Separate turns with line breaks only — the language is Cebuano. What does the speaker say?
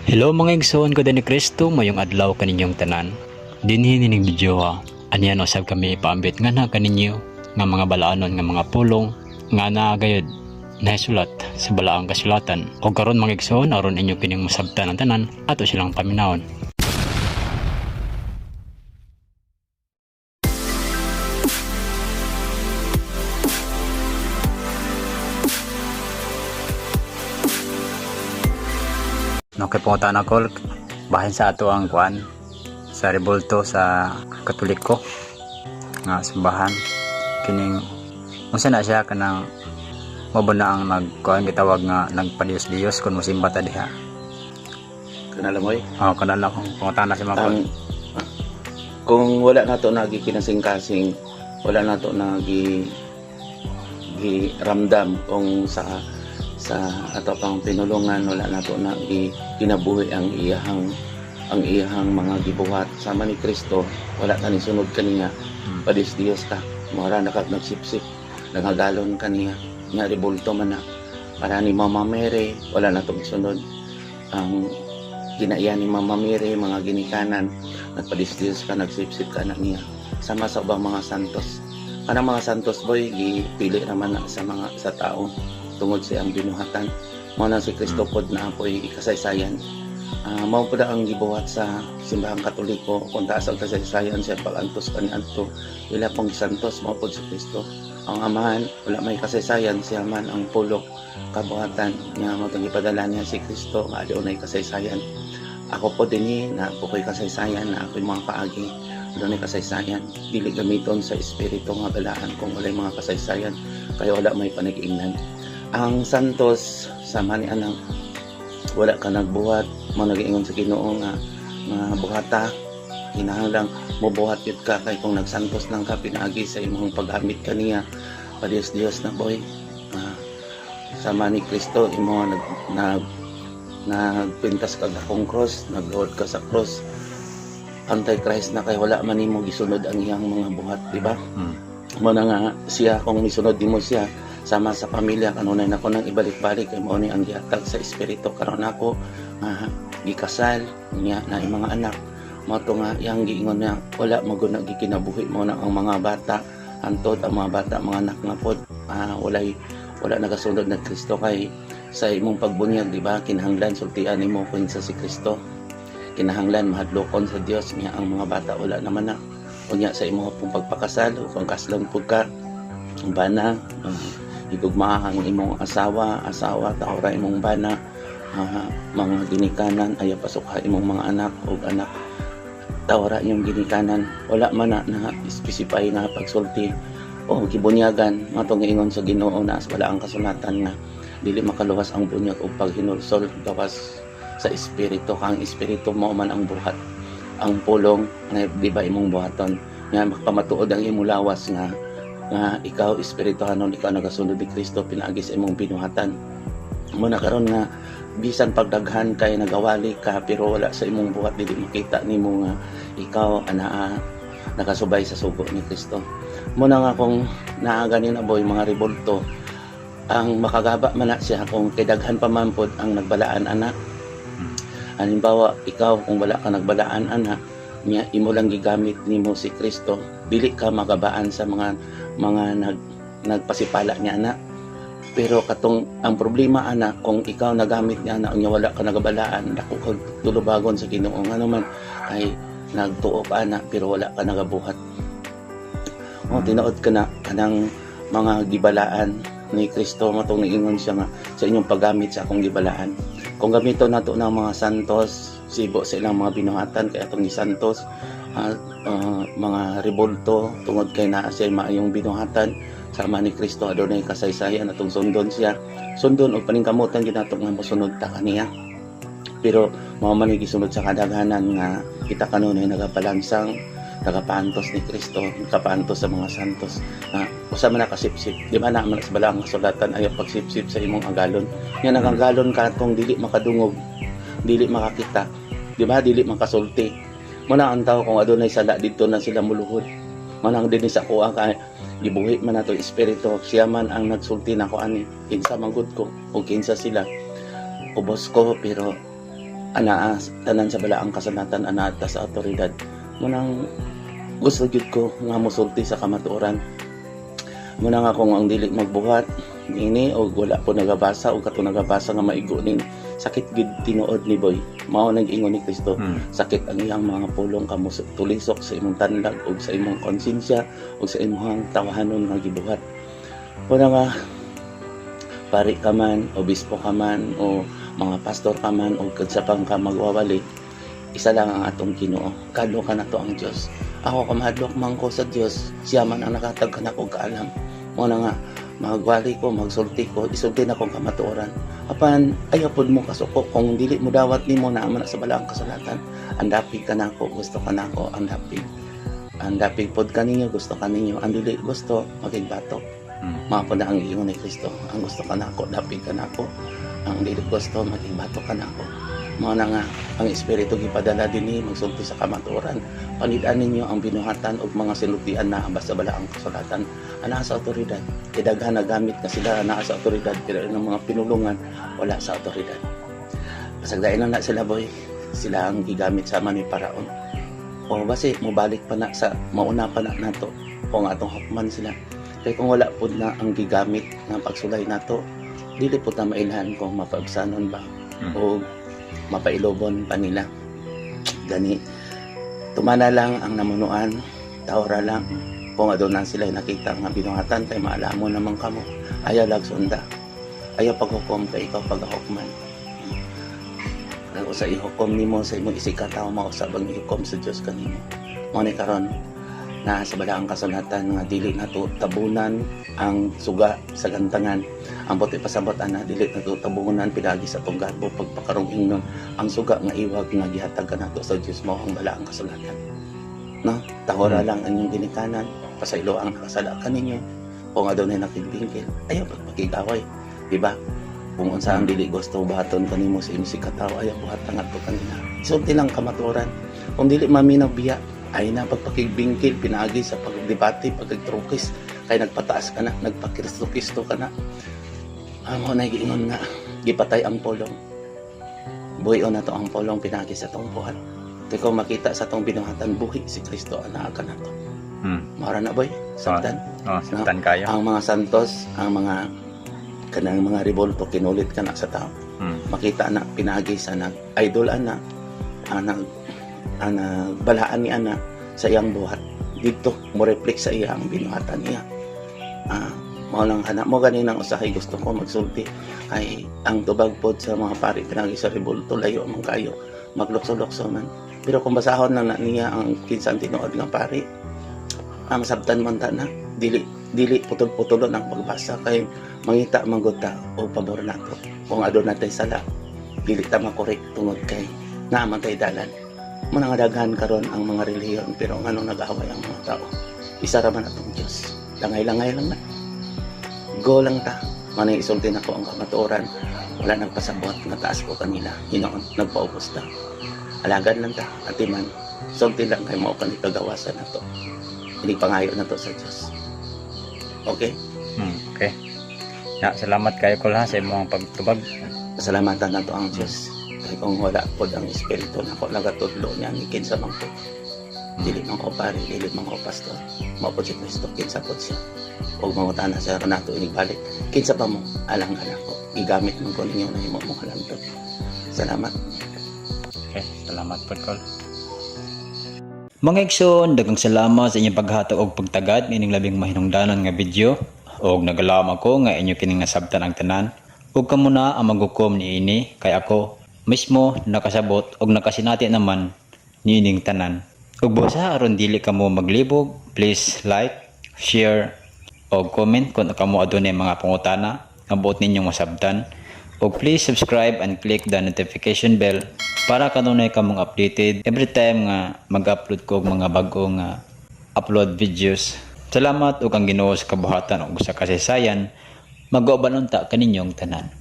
Hello, mga igsoon ko ni Kristo, mayong adlaw kaninyong tanan. Dinhi nining video ha. Aniya no sab kami ipaambit nga na kaninyo nga mga balaanon nga mga pulong nga naa gayud nahisulat sa balaang kasulatan. O karon, mga igsoon, aron inyo kining masabtan ang tanan, ato silang paminawon. No, kay pangutan ako bahin sa ato ang kuan sa rebulto sa Katoliko nga simbahan, kining unsa na siya, kanang mao ba na ang nagkuan, gitawag nga nagpadiyos-diyos kung mosimba ta diha?
Kanala mo eh.
Oh, kanala kong pangutana si Mako.
Ang kung wala nato nagi kinasing-kasing, wala nato nagi giramdam kung sa ato pang pinulungan, wala nato na gi kinabuhi ang iyahang mga gibuhat sama ni Kristo, wala ta ni sunod kaniya, padis Dios ka, mura na ka nagsipsip, nangagalon kaniya nga rebulto man na para ni Mama Mary. Wala na tong sunod ang ginaiyan ni Mama Mary, mga ginikanan, nagpadis-Dios ka, nagsipsip ka na niya sama sa ubang mga santos. Kanang mga santos, boy, gipili naman na sa mga sa tao tungod sa iyang binuhatan. Mao na si Kristo pod na apoy ikasaysayan. Mao pud ang gibuhat sa Simbahang Katoliko kung taas ang kasaysayan sa pag-antos kaniadto ila pong santos. Mao pod si Kristo, ang Amahan wala may kasaysayan, siya man ang pulok kabuhatan niya. Mao tong gipadala niya si Kristo nga adunay kasaysayan. Ako po dinhi na ako ko'y kasaysayan, na ako'y mga paagi adunay kasaysayan. Dili gamiton sa espiritu nga balaan kung walay mga kasaysayan, kaya wala may panag-ingnan ang santos sama ni anang wala ka nagbuhat mo. Nag-ingon sa Ginoo nga nga buhata, kinahanglang mobuhat yun ka, kay kung nagsantos lang ka pinaagi sa imong paggamit kaniya, padiyos Dios na, boy. Sama ni Kristo, imo nag nag nagpintas ka akong cross, nagluhod ka sa cross, anti-Christ na kay wala man nimo gisunod ang iyang mga buhat, di ba? Mo na nga siya, kung misunod nimo siya sama sa pamilya, kanunay nako nang ibalik-balik kay mao ni ang gihatag sa espiritu karon ako nga gikasal niya na mga anak. Mao to nga yang giingon niya, wala maguna gikinabuhi mo na ang mga bata, hantod ang mga bata, mga anak nga pod walay wala nagasunod na Kristo. Kay sa imong pagbunyag, di ba, kinahanglan sultian nimo kung sa si Kristo, kinahanglan mahadlokon sa Dios niya. Ang mga bata wala naman na. Unya sa imong pong pagpakasal o kung kaslon pud ka, ang bana, higugmaa ang imong asawa, asawa taora imong bana, mga ginikanan ayaw pasukha imong mga anak, ug anak tawra imong ginikanan. Wala man na, na specify nga pagsulti o gibunyagan. Matong ingon sa Ginoo na wala ang kasulatan nga dili makaluwas ang bunyag og paghinulsol gawas sa espiritu. Kang espiritu mo man ang buhat, ang pulong na di ba imong buhaton nga makapamatuod ang imong lawas nga nga ikaw espirituhanon, ikaw nagasunod ni Kristo pinaagi sa imong binuhatan mo na karon. Nga bisan pagdaghan kay nagawali ka, pero wala sa imong buhat, dili makita nimo nga ikaw anaa nakasubay sa sugo ni Kristo. Mo na nga kung naa gani na, boy, mga rebulto, ang makagaba man na siya kung kay daghan pa man pod ang nagbalaan ana. Halimbawa ikaw, kung wala ka nagbalaan ana niya, imo lang gigamit nimo si Kristo, dili ka magabaan sa mga nagpasipala niya ana. Pero katong ang problema ana, kung ikaw nagamit niya ana unya wala ka nagabalaan, dako kag tulubagon sa Ginoo, ngano man ay nagtuo ka ana pero wala ka nagabuhat. Oh, tinuod ka na kanang mga gibalaan ni Kristo. Matong niingon siya nga sa inyong paggamit sa akong gibalaan. Kung gamiton nato ng mga santos sibo sa ilang mga binuhatan, kay atong ni santos mga rebulto tungod kay naa siya maayong binuhatan sama ni Kristo, adunay kasaysayan atong sundon siya, sundon og paningkamutan gyud nato nga mosunod ta kaniya. Pero mao man ni gisunod sa kadaghanan nga kita kanunay nagapalansang, nagapaantos ni Kristo, nagapaantos sa mga santos na usa man na kasipsip, di ba? Na man sa balaang kasulatan, ayaw pagsipsip sa imong agalon. Nga nagagalon ka kung dili makadungog, dili makakita, di ba, dili makasulti. Mo na ang tao kung adunay sala, didto na sila muluhod. Mo na ang dinhi sa kuha kay gibuhi man nato espiritu, siya man ang nagsulti nako ani, kinsa man gud ko o kinsa sila, ubos ko, pero Anaa tanan sa balaang kasulatan, anaa ta sa awtoridad. Munang gusto gyud ko nga mosulti sa kamatuoran. Muna nga kung ang dili magbuhat ini og wala po nagabasa o kato nagabasa nga maigo ning sakit gyud tinuod ni boy. Mao nag-ingon ni Kristo, sakit ang iyang mga pulong kamo tulisok sa imong tanlag ug sa imong konsensya ug sa imong tawahanon nga gibuhat. Muna nga pari ka man, obispo ka man, o mga pastor ka man, o kinsa pang ka magwawali, isa lang ang atong Ginoo. Kadlo ka na to ang Dios. Ako kamahadlok man ko sa Dios, siya man ang nakatag kanako og kaalam. Muna nga magwali ko, magsulti ko, isulti na kong kamatuoran. Apan ayaw pod mo kasuko kung dili mo dawat nimo na man sa balaang kasulatan. Ang dapig ka nako, gusto ka nako, ang dapig. Ang dapig pod kaninyo, gusto kaninyo. Ang dili gusto, makigbatok. Mao po na ang giingon ni Kristo. Ang gusto ka nako, dapig ka nako. Ang dili gusto, makigbatok ka nako. Mao na nga ang espiritu gipadala dinhi magsulti sa kamatuoran. Pangid-an ninyo ang binuhatan ug mga sinultian na sa balaang kasulatan. Anaa sa awtoridad. Kay daghan nagamit na sila anaa sa awtoridad, pero ang mga pinulungan wala sa awtoridad. Pasagdain lang na sila, boy. Sila ang gigamit sama ni Paraon. O basi mobalik pa na sa mauna pa na nato kung atong hukman sila. Kay kung wala pud na ang gigamit nga pagsulay nato, dili pud ta mailhan kung mapaagsanon ba o mapailobon pa nila. Gani tumana lang ang namunuan, tawra lang. Kung aduna sila nakita nga binuhatan kay maalamo naman kamo. Ayaw lag sunda. Ayaw paghukom kay ikaw paghukman. Kung sa ihukom nimo sa imong isig ka tawo, mausab ang ihukom sa Dios kanimo. Mao ni karon na sa balaang kasulatan nga dili nato tabunan ang suga sa gantangan. Ang buot ipasabot ana, dili nato tabunan pidagi sa atong garbo pagpakarong ingnon ang suga nga iwag nga gihatag kanato sa Dios, mao ang balaang kasulatan. No, tahora lang ang inyong ginikanan, pasaylo ang nakasala kaninyo. Kung adunay nakigbingkil, ayaw pagpakigaway, di ba? Kung unsa ang dili gusto buhaton kanimo sa imong katawo, ayaw buhatan ngadto kanila. Isulti lang kamatuoran. Kung dili maminaw, biya. Ay na pagpakigbingkil pinaagi sa pagdebate, pagtrukis, kay nagpataas ka na, nagpakristo-kristo ka na. Amo na giingon nga gipatay ang pulong. Buhi na to ang pulong pinaagi sa tong buhat. Kay kung makita sa tong binuhatan, buhi si Kristo anaa kanato. Mao ra na, boy, sabtan.
Oh, sabtan kayo.
Ang mga santos, ang mga kanang mga rebolto, kinulit ka na sa tao. Makita na pinaagi sa nag idol ana, anag ana balaan ni ana sa iyang buhat dito mo reflect sa iya ang binuhatan niya. Mao lang kana mo ganinang usahay gusto ko magsulti ay ang tubag pod sa mga pari pinagi sa rebulto, layo man kayo, maglukso-lukso man, pero kung basahon lang na niya ang kinsa ang tinuod nga pari, ang sabtan man ta na dili dili putol-putulon ang pagbasa kay mangita man gud ta o pabor nato. Kung aduna tay sala, dili ta makorek tungod kay naa man tay dalan mo. Nga daghan karon ang mga relihiyon, pero nganong nag-away ang mga tao? Isa ra man atong Dios. Langay-langay lang na, go lang ta. Manay isulti nako ang kamatuoran. Wala nagpasabot nga taas ko kanila. Hinoon nagpaubos ta, alagad lang ta, atiman, sulti lang kay mao kani kagawasan nato. Ini pangayo na to sa Dios. Okay.
Okay. Ya, salamat kayo kol ha sa imong pagtubag.
Pasalamatan nato ang Dios kay kung wala pod ang espiritu nako nagatudlo niya ni kinsa man ko. Dili man ko pare, dili man ko pastor, mao pod si Kristo. Kinsa pod siya? Og mangutana sa kanato inigbalik, kinsa pa mo? Alang ka nako, gigamit man ko ninyo na himo mong halangdon. Salamat.
Okay, salamat pod kol. Mga igsoon, daghang salamat sa inyong paghatag og pagtagad nining labing mahinungdanon nga video og nagalaom ako nga inyo kining nasabtan ang tanan ug kamo na ang maghukom niini kay ako mismo nakasabot og nakasinati naman niining tanan. Ug busa aron dili kamo maglibog, please like, share og comment kung kamo adunay mga pangutana nga buot ninyong masabtan. Ug please subscribe and click the notification bell para kanunay kamong updated every time nga mag-upload ko og mga bag-o nga upload videos. Salamat ug ang Ginoo sa kabuhatan ug sa kasaysayan mag-uban unta kaninyong tanan.